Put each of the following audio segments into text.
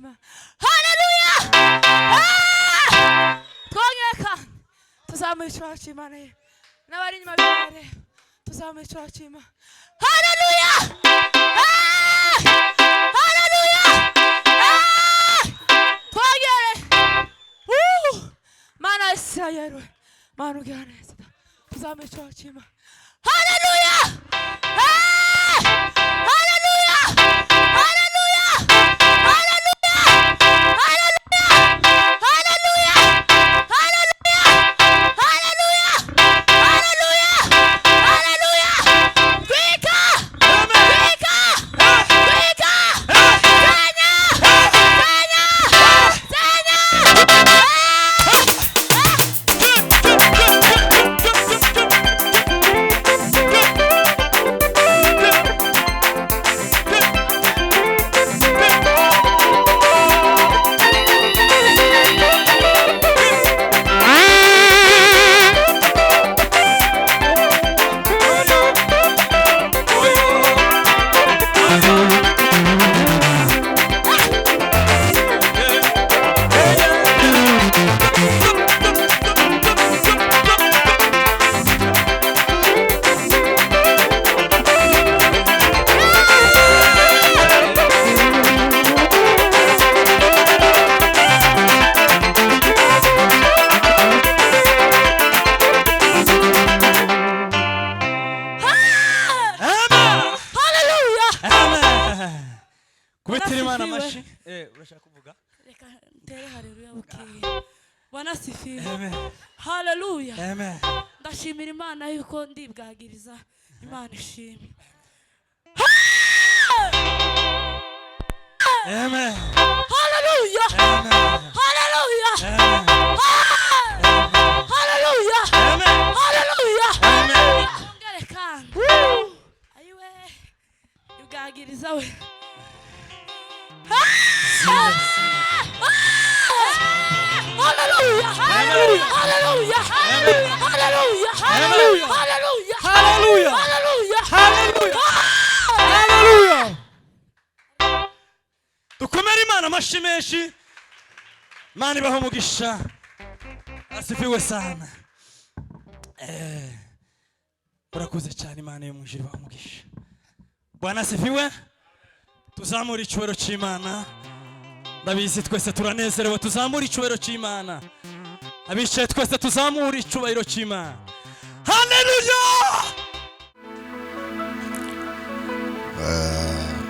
cy'Imana. Haleluya! Twongere kandi tuzamura icyubahiro cy'Imana ye. N'abari inyuma bibareba, tuzamura icyubahiro cy'Imana. Haleluya! Haleluya! Twongere. Mana ya Isirayeli, Mana ugira neza, tuzamura icyubahiro cy'Imana. Haleluya! Haleluya! Haleluya! Haleluya! Haleluya! Haleluya! Haleluya! Haleluya! Haleluya! Twika! Twika! Twika! Senya! Senya! Senya! Haleluya! Kubitira Imana Asifiwe. amashyi. Urashaka kuvuga? Reka ntere haleluya bukeye. Bwana asifiwe. Amen. Haleluya. Amen. Ndashimira Imana yuko ndibwagiriza. Imana ishimwe. Amen. Haleluya! Amen. Haleluya! Amen. Haleluya! Amen. Haleluya! Amen. Twongere kandi. Ayiwe. Ibwagiriza we. Haleluya! Hallelujah. Haleluya! Haleluya! Hallelujah. Haleluya! Hallelujah. Haleluya! Hallelujah. Hallelujah. Dukomere Imana amashyi menshi. Imana ibahe umugisha. Asifiwe sana. Urakoze cyane, Imana yo mu ijuru ibahe umugisha. Bwana asifiwe. Tuzamure icyubahiro cy'Imana. Ndabizi twese turanezerewe, tuzamure icyubahiro cy'Imana. Abicaye twese tuzamure icyubahiro cy'Imana. Haleluya!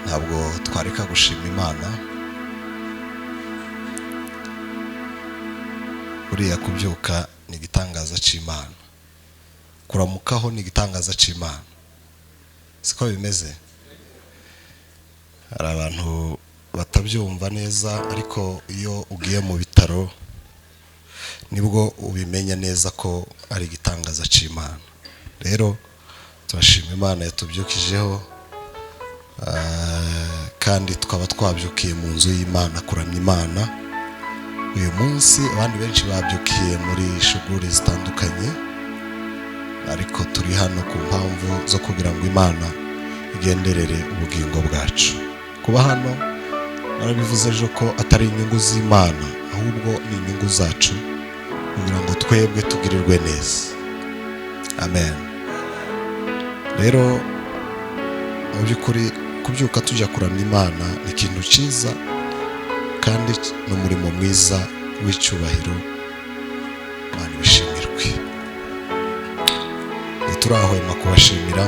Ntabwo twareka gushima Imana. Buriya kubyuka ni igitangaza cy'Imana, kuramukaho ni igitangaza cy'Imana, siko bimeze? Hari abantu batabyumva neza, ariko iyo ugiye mu bitaro nibwo ubimenya neza ko ari igitangaza cy'Imana. Rero turashima Imana yatubyukijeho, kandi tukaba twabyukiye mu nzu y'Imana kuramya Imana uyu munsi. Abandi benshi babyukiye muri shuguri zitandukanye, ariko turi hano ku mpamvu zo kugira ngo Imana igenderere ubugingo bwacu. Kuba hano narabivuze ejo ko atari inyungu z'Imana, ahubwo ni inyungu zacu kugira ngo twebwe tugirirwe neza. Amen. Rero mu by'ukuri kubyuka tujya kuramya Imana ni ikintu cyiza, kandi ni umurimo mwiza w'icyubahiro. Imana ibishimirwe. Ntiturahwema kubashimira.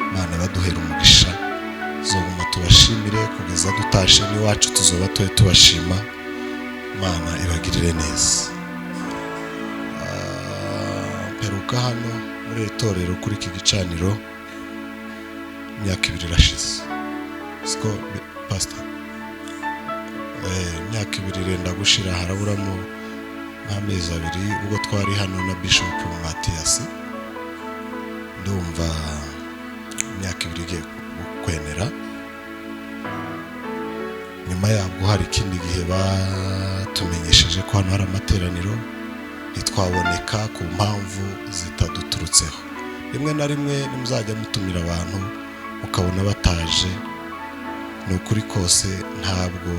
Imana ibaduhera umugisha. Tuzoguma tubashimire kugeza dutashe n'iwacu, tuzoba tube tubashima. Imana ibagirire neza. Mperuka hano muri iri torero kuri iki gicaniro imyaka 2 irashize, siko pastor? Imyaka 2 irenda gushira, haraburamo nk'amezi 2, ubwo twari hano na Bishop Mathias. Ndumva imyaka 2 igiye kwenera. Nyuma yabwo hari ikindi gihe batumenyesheje ko hano hari amateraniro, ntitwaboneka ku mpamvu zitaduturutseho. Rimwe na rimwe nimuzajya mutumira abantu mukabona bataje, Ni ukuri kose ntabwo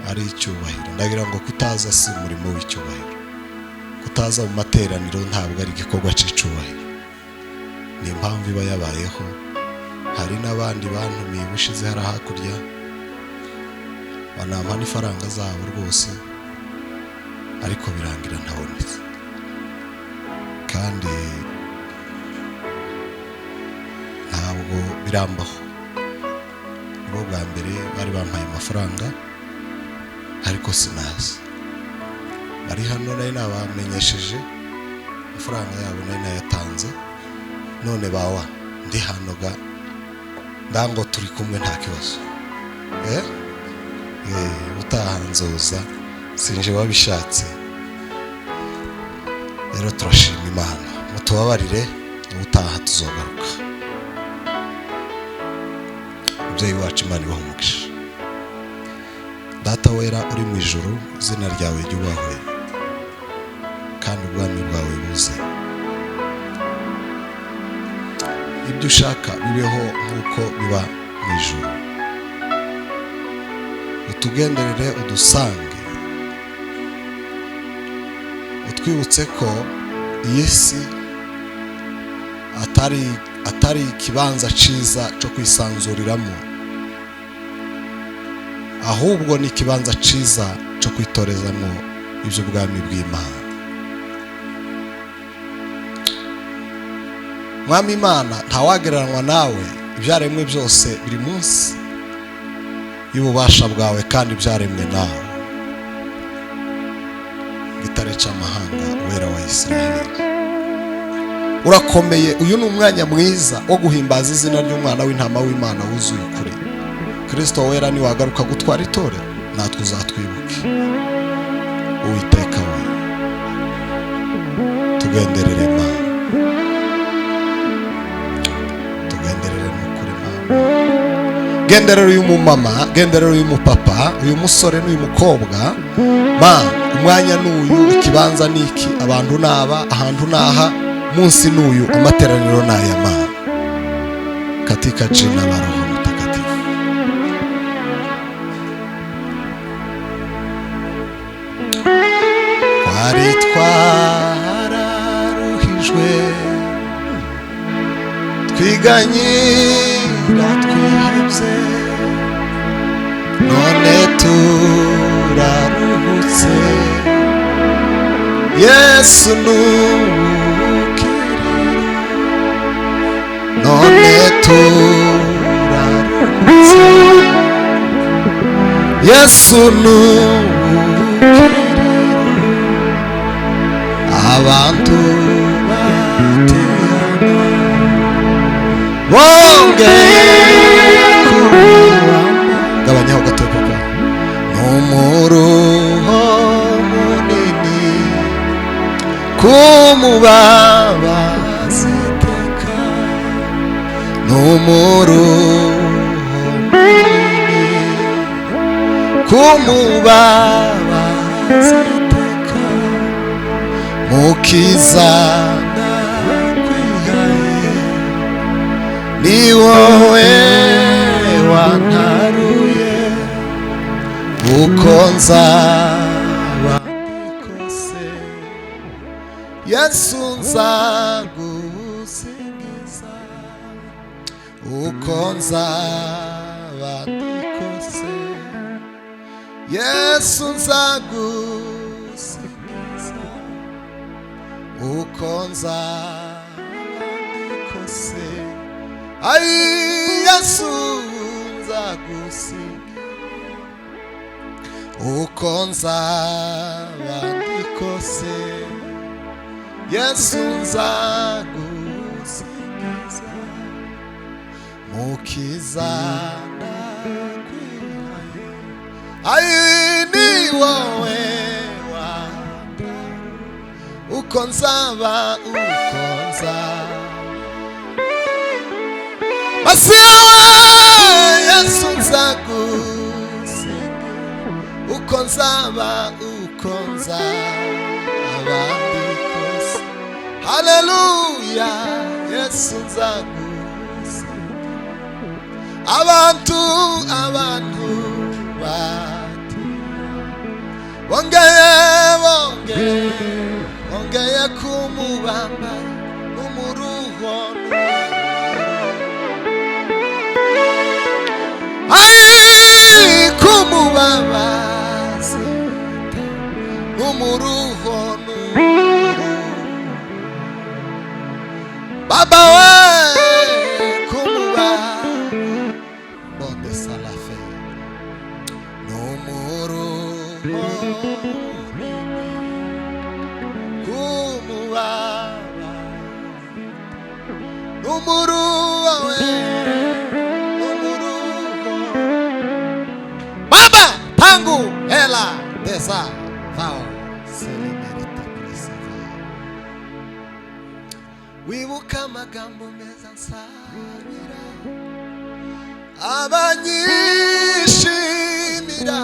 ari icyubahiro. Ndagira ngo kutaza si umurimo w'icyubahiro, kutaza mu materaniro ntabwo ari igikorwa cy'icyubahiro, ni impamvu iba yabayeho. Hari n'abandi bantumiye ubushize hari hakurya banampa n'ifaranga zabo rwose, ariko birangira ntabonetse. Kandi ntabwo birambaho, nibo bwa mbere bari bampaye amafaranga ariko sinazi. Bari hano nari nabamenyesheje, amafaranga yabo nari nayatanze, none bawa ndi hano ga ndango turi kumwe nta kibazo. Utaha nzoza sinje babishatse. Rero turashima Imana, mutubabarire, ubutaha tuzogaruka. Umubyeyi wacu Imana ibahe umugisha. Data wera uri mu ijuru, izina ryawe ryubahwe kandi ubwami bwawe buze, ibyo ushaka bibeho nk'uko biba mu ijuru. Utugenderere, udusange, utwibutse ko iyi si atari ikibanza cyiza cyo kwisanzuriramo, ahubwo ni ikibanza cyiza cyo kwitorezamo iby'ubwami bw'Imana. Mwami Imana, ntawagereranywa nawe, ibyaremwe byose biri munsi y'ububasha bwawe kandi byaremwe nawe. Gitare cy'amahanga, wera wa Isiraheli, urakomeye. Uyu ni umwanya mwiza wo guhimbaza izina ry'umwana w'intama w'Imana wuzuye ukuri. Kristo wera niwagaruka gutwara itorero, natwe uzatwibuke. Uwiteka we, tugenderere Imana, tugenderere n'ukuri Imana. Genderera uyu mumama, genderera uyu mupapa, uyu musore n'uyu mukobwa. Ma, umwanya n'uyu, ikibanza n'iki, abantu n'aba, ahantu n'aha, munsi n'uyu, amateraniro n'aya Mana, katika jina la Roho Mtakatifu. Twari twararuhijwe, twiganyira twihebye, none turaruhutse. Yesu nukiriro, none turaruhutse. Yesu nukiriro, abantu batihana bongeye kubibamo. Gabanyaho gato papa. N'umuruho munini kumubabaza iteka, n'umuruho munini kumubabaza iteka, mukiza ndakwihaye, ni wowe wantaruye, uko nzaba ndi kose, Yesu nzagusingiza, uko nzaba ndi kose, Yesu nzagusingiza, uko nzaba ndi kose, ai Yesu nzagusingiza, uko nzaba ndi kose, Yesu nzagusingiza, mukiza ndakwihaye, ai ni wowe wantaruye, uko nzaba, uko nzaba Masiya Yesu nzagusingiza, uko nzaba, uko nzaba ndi kose, Haleluya, Yesu nzagusingiza, Abantu abantu bati bongeye bongeye bongeye kumubamba n'umuruho. Ai kumubabaza n'umuruho. Baba we kumuba bonde salafe n'umuruho kumubaba n'umuruho we n'umuruho. Baba tangu hela desa vao selimerita presava. Wibuka amagambo meza nsabira abanyishimira,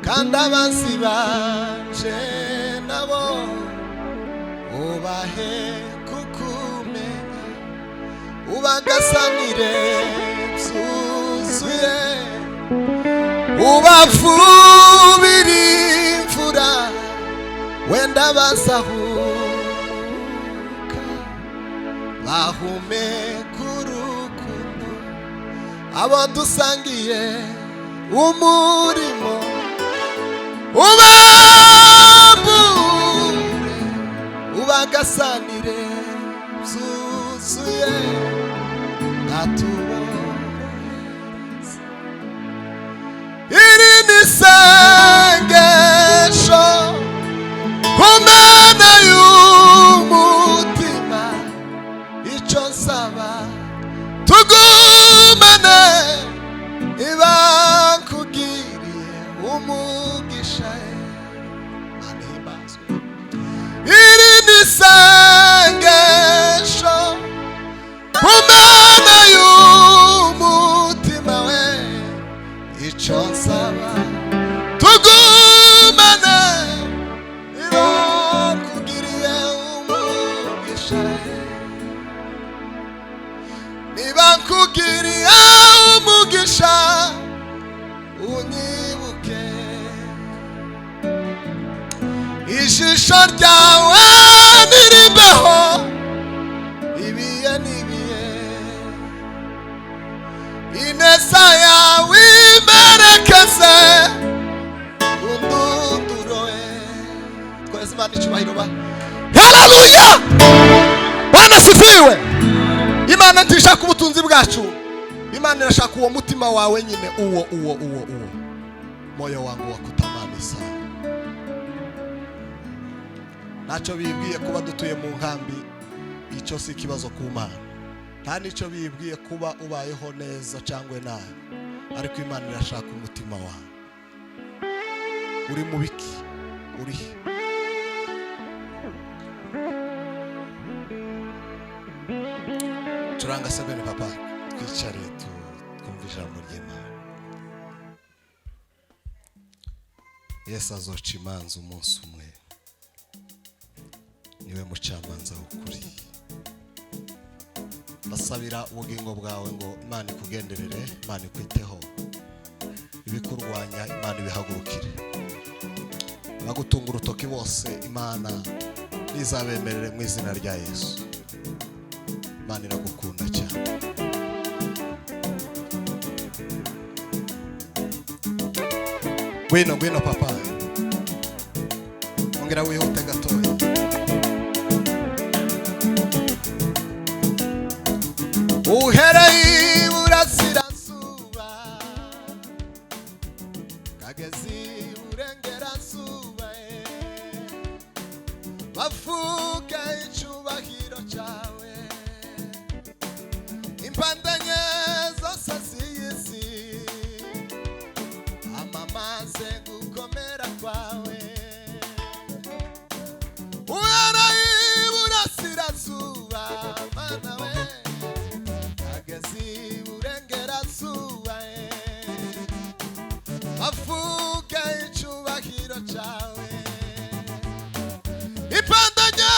kandi abansi banje nabo ubahe kukumenya, ubagasanire byuzuye, ubavubire imvura wenda bazahuka bahumeka urukundo. Abo dusangiye umurimo ubambure, ubagasanire byuzuye, ndatuborohereza. Iri ni isengesho ku Mana y'umutima, icyo nsaba tugumane, niba nkugiriye umugisha. Mana ihimbazwe. Iri ni isengesho ku Mana y'umutima we, icyo nsaba tugumane, niba nkugiriye umugisha. Niba nkugiriye umugisha unyibuke, ijisho ryawe nirimbeho ibihe n'ibihe, ineza yawe imperekeze undunduro. Twese Imana icyubahiro ba. Haleluya! Bwana sifiwe. Imana ntishaka ubutunzi bwacu, Imana irashaka uwo mutima wawe nyine, uwo uwo uwo uwo moyo wangu wa kutamani sana. Ntacyo bibwiye kuba dutuye mu nkambi, icyo si ikibazo ku Mana. Nta n'icyo bibwiye kuba ubayeho neza cyangwa nabi, ariko Imana irashaka umutima wawe. Uri mu biki? Uri he? Curanga sebene papa, twicare twumve ijambo ry'Imana. Yesu azoca imanza umunsi umwe, niwe mucamanza w'ukuri. Ndasabira ubugingo bwawe ngo Imana ikugenderere, Imana ikwiteho, ibikurwanya Imana ibihagurukire, abagutunga urutoki bose Imana ntizabemerere mu izina rya Yesu. Imana iragukunda cyane. Ngwino ngwino papa, ongera wihute gatoya. Uhereye iburasirazuba kageze iburengerazuba, bavuga icyubahiro cyawe, impandanye zose z'isi amamaze gukomera kwawe. Uhereye iburasirazuba Mana we kageze iburengerazuba, bavuga icyubahiro cyawe, impandanye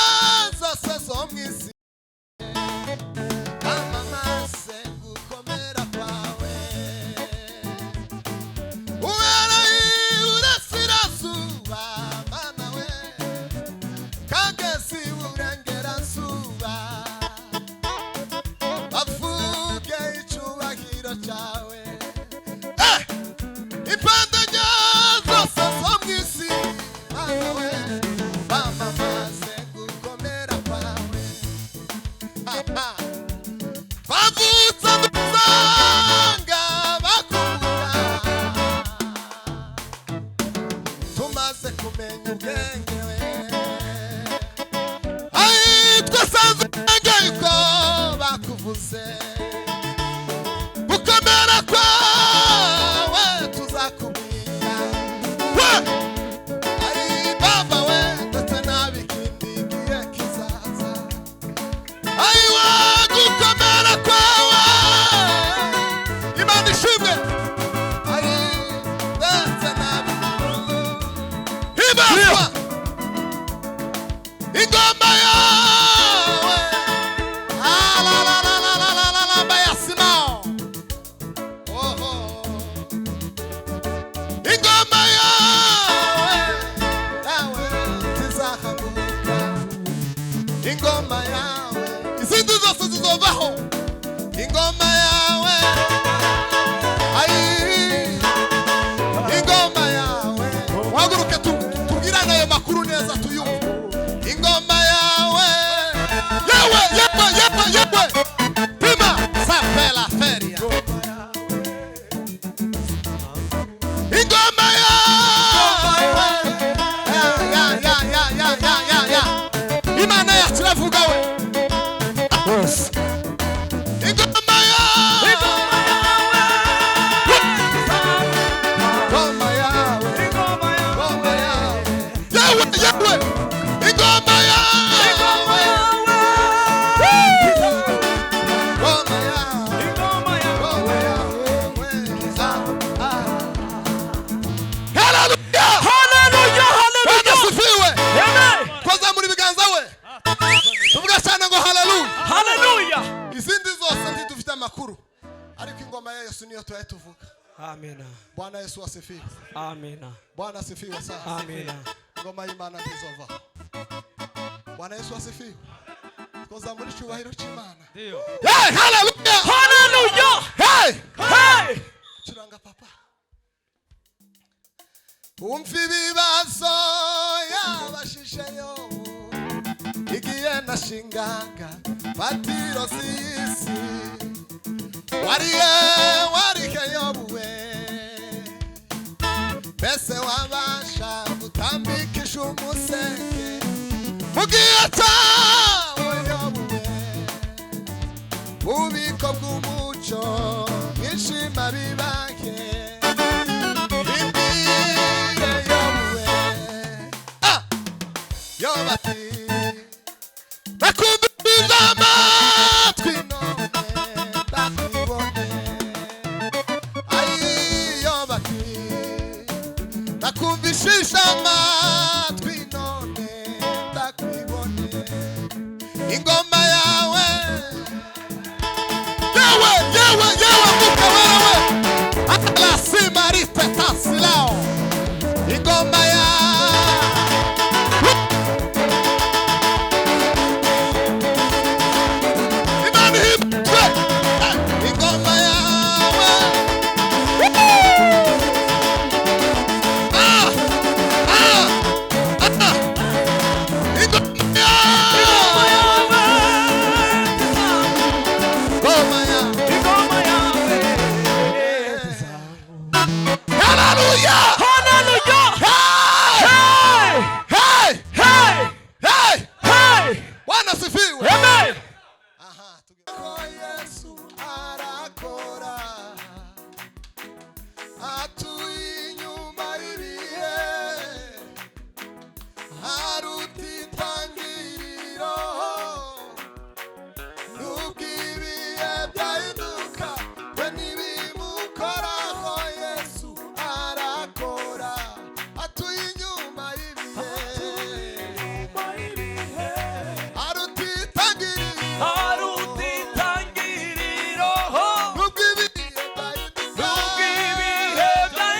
Impande zose zo mu isi, Mana we, bamamaze gukomera kwawe. Twavutse dusanga bakuvuga, tumaze kumenya ubwenge we. Ai, twasanze ubwenge yuko bakuvuze, gukomera kwawe tuzakubwira we. Ari baba we, ndetse n'abikindi gihe kizaza. Ayiwa, gukomera kwawe, Imana ishimwe. Ari ndetse n'abikindi hibazwa ingoma yawe. Alalalalalalalamba ya simao. Oho. Ingoma yawe yawe zizahaguruka, ingoma yawe, izindi zose zizovaho. Ingoma yawe, ayi, ingoma yawe. Muhaguruke tubwirane ayo makuru neza tuyumve. Ingoma yawe, yewe, yewe, yewe, yewe, pima sapela feria. Ingoma yawe, ya ya ya ya ya ya ya ya. Imana yacu iravuga we. Ingoma yawe, ingoma yawe, ingoma yawe, yewe, yewe, ingoma yawe, ingoma yawe, ingoma yawe. Ah, ah. Haleluya! Haleluya, Bwana haleluya. asifiwe. Amen. Twazamura ibiganza we, tuvuge cyane ngo haleluya. Haleluya. Izindi zose ntidufite amakuru, ariko ingoma ya Yesu niyo tuyaye tuvuga. Amina. Bwana Yesu asifiwe. Amina. Bwana asifiwe sana. Amina. Ingoma y'Imana ntizova. Bwana Yesu asifiwe. Twazamura icyubahiro cy'Imana. Ndio. Hey, haleluya! Haleluya. Hey! Hey! Curanga papa. Umva ibibazo yabashije Yobu igihe nashingaga fatiro z'isi. Wariye, warihe Yobu we? Mbese wabasha gutambikisha umuseke mu gihe cyawe, Yobu we? Bubiko bw'umuco mwishima bibahe imbire, Yobu we. Ah! Yobu ati: "Nakumviriza amatwi, none ndakubone." Ayi, Yobu ati: "Nakumvishisha amatwi, none ndakwibone." Ingoma yawe, yewe, yewe, yewe, mwuka wera we. Alasimarite tasilao. Ingoma ya Imana ihimbawe. Ingoma yawe. Ah, ah, ah. Ingoma yawe, ingoma yawe. Hallelujah! Haleluya. Hey! Hey! Hey! Hey! Hey! Hey! Bwana asifiwe. Amen. Aha, ko Yesu arakora, atuye inyuma y'ibihe, aruta itangiriro. Nubwo ibihe byahinduka, we ntibimukoraho. Yesu arakora, atuye inyuma y'ibihe, aruta itangiriro. Aruta itangiriro. Nubwo ibihe byahinduka, Nubwo ibihe byahinduka,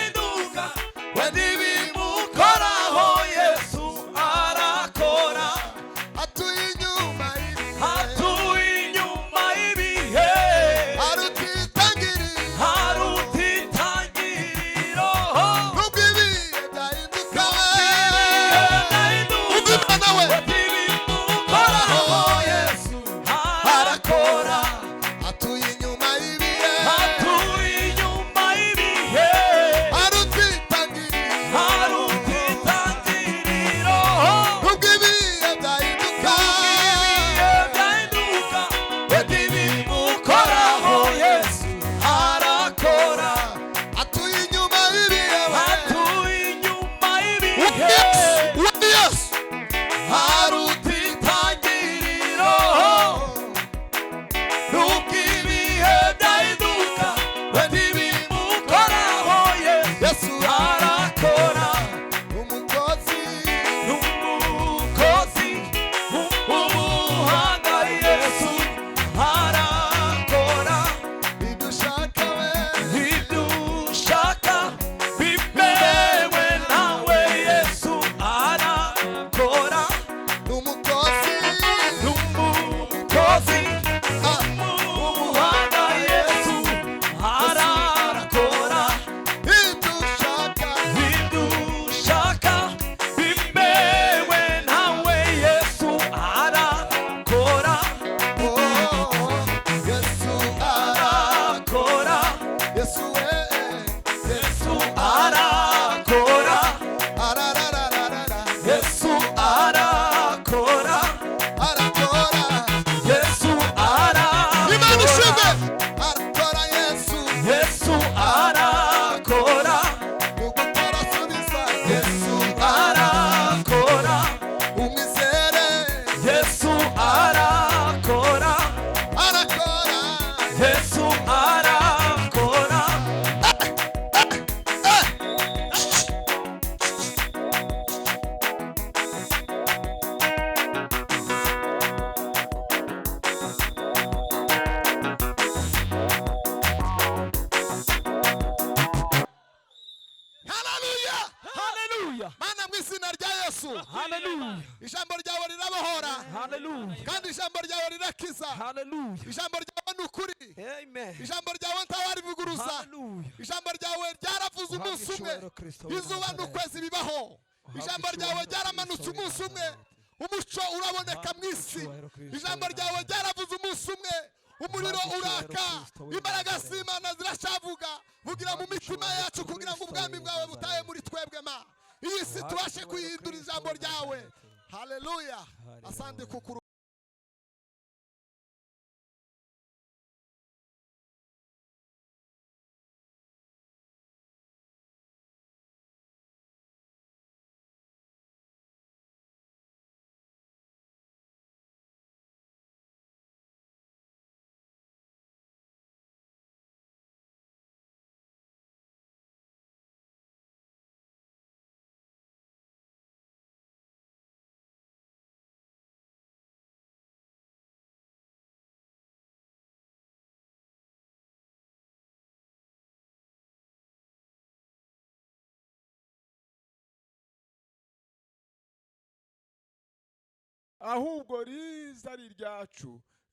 Hallelujah. Mana, mu izina rya Yesu. Hallelujah. Ijambo ryawe rirabohora. Hallelujah. Kandi ijambo ryawe rirakiza. Hallelujah. Ijambo ryawe ni ukuri. Amen. Ijambo ryawe ntawarivuguruza. Hallelujah. Ijambo ryawe ryaravuze Uhabwe umunsi umwe icyubahiro, Kristo w'i izuba Nazareti. n'ukwezi bibaho. Uhabwe Ijambo ryawe icyubahiro, ryaramanutse Kristo w'i umunsi umwe, Nazareti. umuco uraboneka Uhabwe mu isi. icyubahiro, Kristo Ijambo w'i ryawe Nazareti. ryaravuze umunsi umwe, umuriro Uhabwe icyubahiro, uraka. Kristo w'i Imbaraga Nazareti. z'Imana ziracyavuga. Vugira mu Uhabwe mitima icyubahiro, yacu kugira ngo Kristo ubwami w'i bwawe butahe Nazareti. muri twebwe. Ma iyi si Uhabwe tubashe icyubahiro, kuyihindura Kristo ijambo w'i ryawe. Nazareti. Haleluya. Haleluya. Asante kukuru. Ahubwo riza ari iryacu.